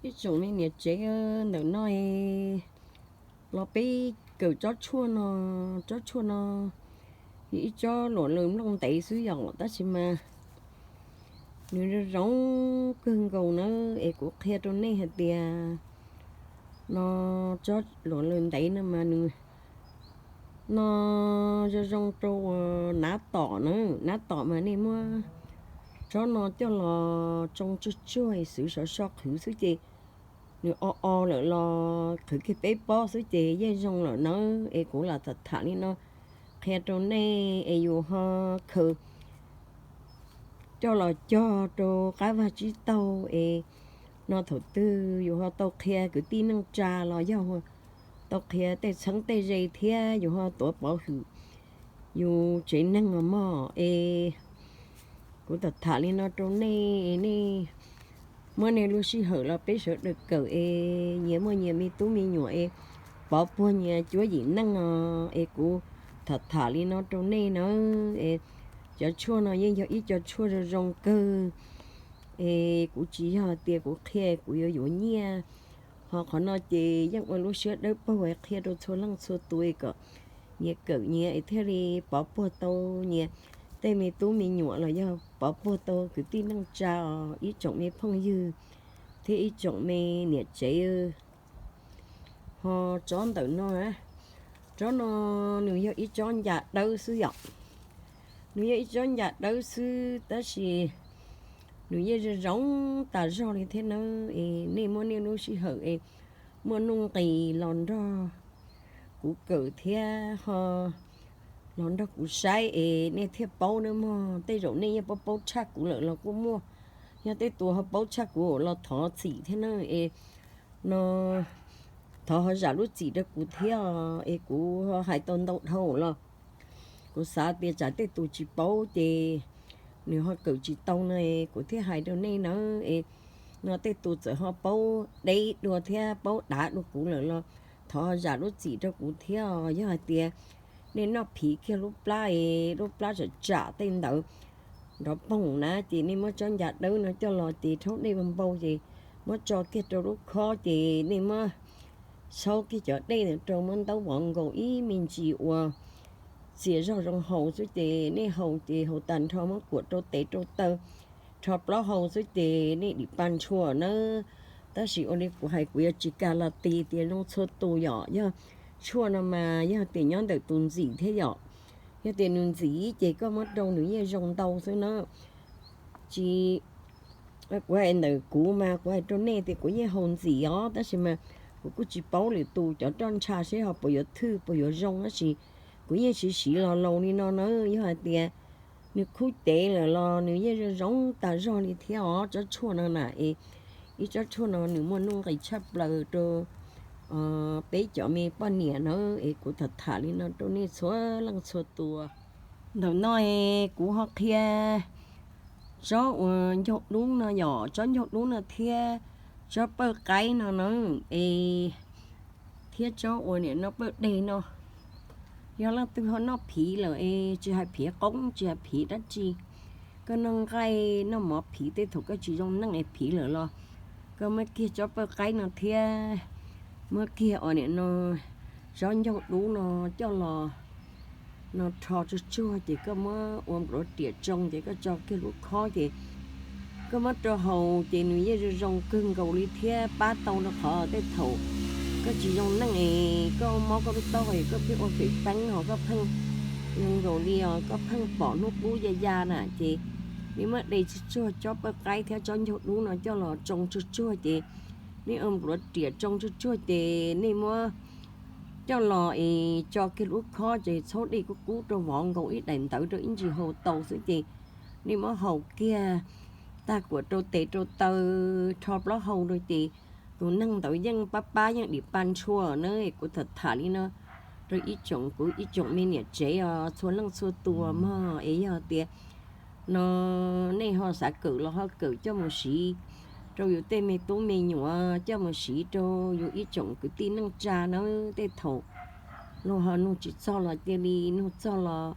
Ib tsoom me niam tsev ntawm no, los peb kawm tsob tshuaj no. Tsob tshuaj no yog ib tsob luam lws nplooj ntev xwb yom, tab sis mas nws zoo zoo kawg nkaus nawb. Es kuv qhia rau nej hais tias no tsob luam lws ntev no mas nws no zoo zoo rau uas nab tom na. Nab tom mas nej muab tsob no coj los tsoo tsuag tsuag xwb, sov so qhwv xwb ces nws o o lawm los qhwv kiag peb pob xwb ces yeej zoo lawm nawb. Es kuv lam tham tham li no qhia rau nej es yus ho khaws coj los cog rau qab vag tsib taug es no thaum twg yus ho tau qhia kwv tij neej tsa los yog tau qhia tej txheeb tej ze thiab yus ho tuav pov hwm yus tsev neeg os mog. Es kuv tham tham li no rau nej, nej muab nej lub sij hawm los peb sawv daws kawm es nyias muaj nyias me tub me nyuam es pov puag nyias cuab yim neej os. Es kuv tham tham li no rau nej na. Es cov tshuaj no yeej yog ib co tshuaj zoo zoo kawg. Es kuv tsis yog tias kuv qhia kuv yuav yuav nyiaj, ho qhov no ces yeej ua lub siab dawb paug qhia rau txhua leej txhua tus kom nyias kawm nyias es thiaj li pov puag tau nyias tej me tub me nyuam los yog pov puag tau kwv tij neej tsa os ib tsoom me phooj ywg thiab ib tsoom me niam tsev. Ho tsob ntawm no, tsob no nws yog ib tsob ncas dawb xwb yom. Nws yog ib tsob ncas dawb xwb tab sis nws yeej zoo zoo tas zog li thiab nawb. Es nej muab nej lub sij hawm es muaj nuj nqis los nrog kuv kawm thiab ho los nrog kuv saib es nej thiaj paub nawb mog. Tej zaum nej yeej paub paub tshaj kuv lawm los kuj muaj, yog tej tus ho paub tshaj kuv los thov txim thiab na. Es no thov ho zam lub txim rau kuv thiab es kuv hais tau ntau dhau los kuv xav tias tsam tej tus tsis paub ces nws ho kawm tsis tau na, kuv thiaj hais rau nej na. Es no tej tus txawm ho paub deb dua thiab paub dav dua kuv lawm los thov zam lub txim rau kuv thiab. Yog hais tias nej noj phiv kiag lub plab es lub plab tsam tsam tej ntawd nrov poog na ces nej muab tsob ncas dawb no coj los ces rhaub dej npau ces muab tso kiag rau lub khob ces nej muab xaub kiag cov dej ntawd rau muab ntaub vov nkaus ib me ntsis uas txias zog zoo haus xwb ces nej haus ces haus tag nrho muab kuam rau tes rau taw rho plaub hau xwb ces nej dim pa ntshua nawb. Tab sis ua li kuv hais kuv yuav tsis kas las tis tias zoo txhua tus yom, yog tshuaj no mas yog tias nyob ntawm tus ntxim thiab yom. Yog tias nws ntxim ces koj muab rau nws yeej zoo ntau xwb na. Tsis, kuv hais ntawm kuv mas kuv hais rau nej tias kuv yeej haus ntxim os tab sis mas kuv kuj tsis paub lwm tus cov roj ntsha seb ho puas yuav thwj puas yuav zoo tab sis kuv yeej siv siv los laus li no na. Yog hais tias nws khub cev lawm los nws yeej zoo zoo tas zog li thiab os tsob tshuaj no na. Es ib tsob tshuaj no nws muaj nuj nqis tshaj plaws rau peb cov me poj niam na. Es kuv tham tham li no rau nej txhua leej txhua tus. Ntawm no es kuv ho qhia tsob uas ncaug dub no yom, tsob ncaug dub no thiab tsob pawj qaib no na, es thiab tsob uas niam no pawj deg no. Yog leej twg ho noj phiv lawm es tsis hais phiv qoob tsis hais phiv dab tsi, koj noj nqaij noj mov phiv tej thaum koj tsis zoo neej es phiv lawm los koj muab kiag tsob pawj qaib no thiab muab kiag uas niam no tsob ncaug dub no coj los no rho tsuag tsuag ces koj muab ua npluav riam tsoo ces koj tso kiag lub khob ces koj muab rau haus ces nws yeej zoo zoo kawg nkaus li thiab pab tau rau qhov tej thaum koj tsis zoo neej es koj mob koj lub taub hau es koj pheej ua fem peeb ho koj pheej zoo nkaus li os koj pheej pom hnub qub ya ya na ces nej muab de tsuag tsuag tsob pawj qaib thiab tsob ncaug dub no coj los tsoo tsuag tsuag ces nej ua npluav riam tsoo tsuag tsuag ces nej muab coj los es tso kiag lub khob ces txhob dej kub kub rau vov nkaus ib daim ntawv rau ib ntsis haus tau xwb ces nej muab haus kiag tag kuam rau tes rau taw rho plaub hau rau ces tus neeg ntawd yeej pab pab yeej dim pa ntshua na. Kuv tham tham li no rau ib tsoom kuv ib tsoom me niam tsev os txhua leej txhua tus mog es yog tias no nej ho xav kawm los ho kawm coj mus siv rau yus tej me tub me nyuam coj mus siv rau yus ib tsoom kwv tij neej tsa na. Tej thaum luag ho nug tsis txog los cia li nug txog los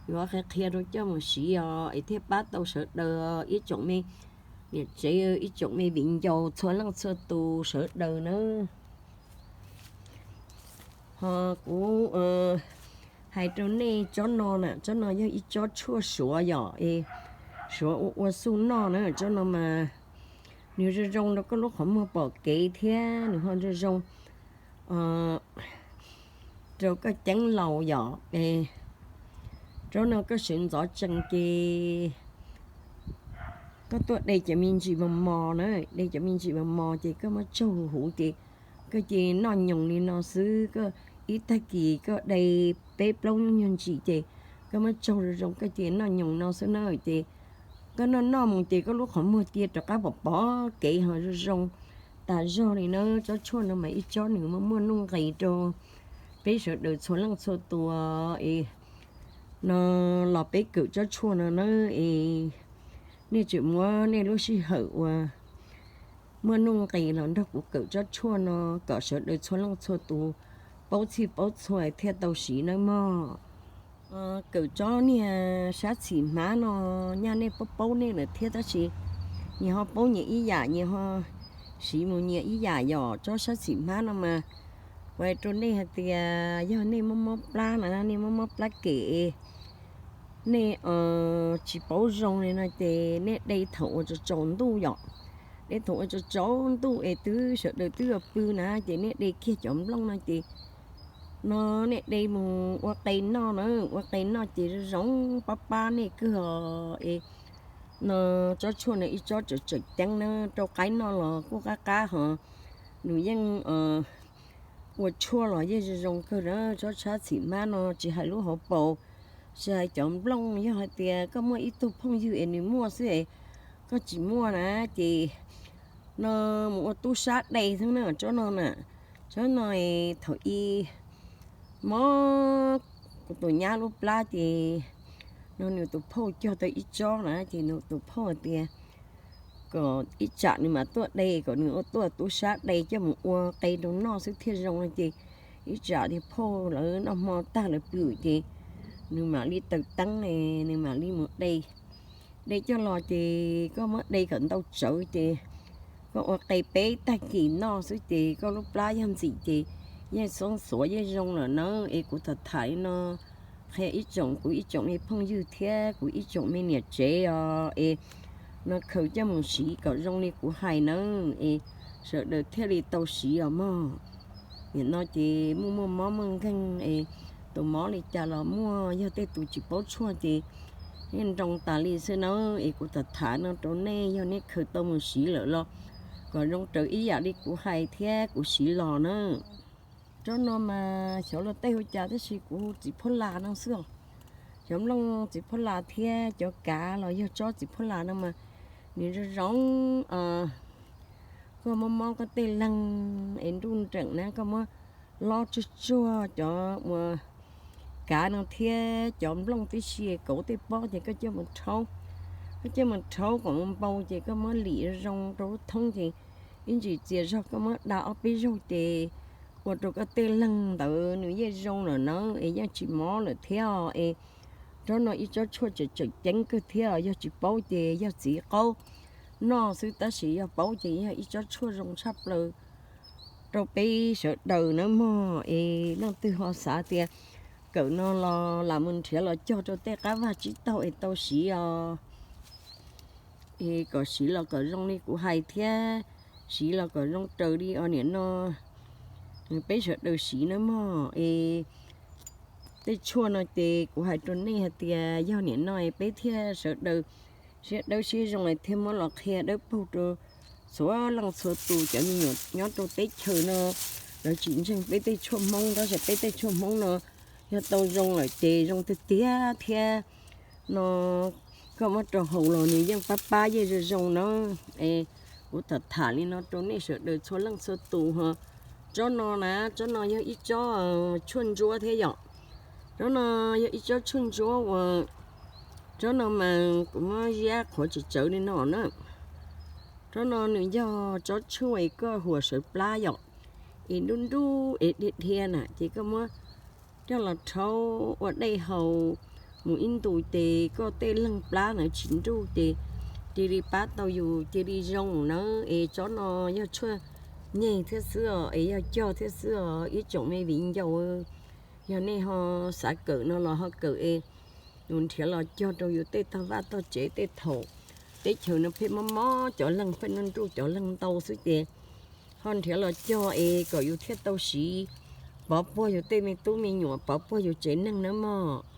yuav qhia qhia rau coj mus siv os es thiaj pab tau sawv daws ib tsoom me Niam tsev ib tsoom me viv ncaus txhua leej txhua tus sawv daws nawb. Ho kuv hais rau nej tsob no na, tsob no yog ib tsob tshuaj suav yom, es suav ua ua xuj noj na, tsob no mas nws zoo zoo rau koj lub qhov muag pom kev thiab nws ho zoo zoo rau koj ceeb laus yom. Tsob no koj sawv ntxov tsees ces koj tuaj de cov me ntsis mos mos na, de cov me ntsis mos mos ces koj muab tsaug huv ces koj cia li noj nyoos li no xwb. Koj ib tag kis koj de peb plaub nyuag ntsis ces koj muab tsaug zoo zoo koj cia li noj nyoos no xwb na. Ces koj noj noj mus ces koj lub qhov muag cia rov qab pom pom kev ho zoo zoo tas zog li na. Tsob tshuaj no mas ib tsob nws muaj muaj nuj nqis rau peb sawv daws txhua leej txhua tus es no los peb kawm tsob tshuaj no na es nej tseem muab nej lub sij hawm uas muaj nuj nqis los nrog kuv kawm tsob tshuaj no kom sawv daws txhua leej txhua tus paub txhij paub txhua thiaj tau siv nawb mog. Kawm tsob niag sab txhim hmab no nyaj nej paub paub nej lawm thiab tab sis nyias ho paub nyias ib yam, nyias ho siv mus nyias ib yam yom. Tsob sab txhim hmab no mas kuv hais rau nej hais tias yog nej mob mob plab na, nej mob mob plab kem, nej tsis paub zoo li no ces nej de thaum uas tsaus tsaus ntuj yom. De thaum uas tsaus tsaus ntuj es twb sawv daws twb yuav pw na ces nej de kiag cov nplooj no ces no nej de mus ua qe noj na, ua qe noj ces zoo zoo pab pab nej kawg os. Es no tsob tshuaj no ib tsob tseem tseem ceeb na, rau qaib noj los kuj qab qab hos nws yeej ua tshuaj los yeej zoo zoo kawg na. Tsob sab txhim hmab no tsis hais lub hauv paus, tsis hais cov nplooj, yog hais tias koj muaj ib tug phooj ywg es nws muaj xwb es koj tsis muaj na ces no mus ua tub sab de xwb na tsob no na. Tsob no thaum ub mob kuv tus nyab lub plab ces no nws tus phauj cog tau ib tsob na ces nws tus phauj hais tias kom ib tsam nws mam tuaj de, kom nws ua tuaj tub sab de coj mus ua qe rau noj xwb thiaj zoo no ces ib tsam tias phauj lawv noj hmo tag lawv pw ces nws mam li taws teeb, nws mam li mus de. De coj los ces koj muab de kom ntau tsawv ces koj ua qe peb tag kis noj xwb ces koj lub plab yog ntxim ces yeej xoob xuav yeej zoo lawm na. Es kuv tham tham li no qhia ib tsoom, kuv ib tsoom me phooj ywg thiab kuv ib tsoom me niam tsev os es no khaws coj mus siv kom zoo li kuv hais na es sawv daws thiaj li tau siv os mog. Nim no ces muaj muaj mob muaj nkeeg es tus mob li cas los muaj, yog tej tus tsis paub tshuaj ces yeej nroo tas li xwb na. Es kuv tham tham no rau nej, yog nej khaws tau mus siv lawm los kom zoo raws ib yam li kuv hais thiab kuv siv los na. Tsob no mas xyov luag tej hu cas tab sis kuv hu txiv phuab las no xwb os. Cov nplooj txiv phuab las thiab cov kav los yog tsob txiv phuab las no mas nws zoo zoo, koj mob mob koj tej leeg es nruj nreem na koj muab lob tsuag tsuag cov uas kav no thiab cov nplooj tib si kauv tej pob ces koj coj mus rhaub, koj coj mus rhaub kom mus npau ces koj muab lim zoo rau lub thoob ces ib ntsis txias zog koj muab da ob peb zaug ces ua rau koj tej leeg ntawd nws yeej zoo lawm na es yeej tsis mob lawm thiab es tsob no ib tsob tshuaj tseem tseem ceeb kawg thiab, yog tsis paub ces yog txiv qaub noj xwb tab sis yog paub ces yog ib tsob tshuaj zoo tshaj plaws rau peb sawv daws nawb mog. Es leej twg ho xav tias kawm no los lam mus nrhiav los cog rau tej qab vaj tsib taug es tau siv os. Es kom siv los kom zoo li kuv hais thiab siv los kom zoo raws li os nim no peb sawv daws siv nawb mog. Es tej tshuaj no ces kuv hais rau nej hais tias yog nim no peb thiaj sawv daws siab dawb siab zoo thiaj muab los qhia dawb paug rau txhua leej txhua tus cov me nyuam nyob rau teb chaws no lawv tsis ntseeg peb tej tshuaj Hmoob tab sis peb tej tshuaj Hmoob no yog tau zoo lawm ces zoo tiag tiag thiab no koj muab rau haus los nws yeej pab pab yeej zoo zoo na. Es kuv tham tham li no rau nej sawv daws txhua leej txhua tus ho. Tsob no na, tsob no yog ib tsob tshuaj ntsuab thiab yom. Tsob no yog ib tsob tshuaj ntsuab uas tsob no mas kuv muab ziab qhuav tsawv tsawv li no na. Tsob no nws yog tsob tshuaj es koj huas sawv plab yom, es nruj nruj es dhia dhia na ces koj muab coj los rhaub ua dej haus mus ib ntus ces koj tej leeg plab na tsis nruj ces cia li pab tau yus cia li zoo nawb. Es tsob no yog tshuaj nyeg thiab xwb os, es yog cog thiab xwb os ib tsoom me viv ncaus. Yog nej ho xav kawm no los ho kawm es yus nrhiav los cog rau yus tej tog vaj tog tsev tej thaum teb chaws no pheej mob mob, cov leeg pheej nruj nruj, cov leeg ntau xwb ces ho nrhiav los cog es kom yus thiaj tau siv, pov puag yus tej me tub me nyuam, pov puag yus tsev neeg nawb mog.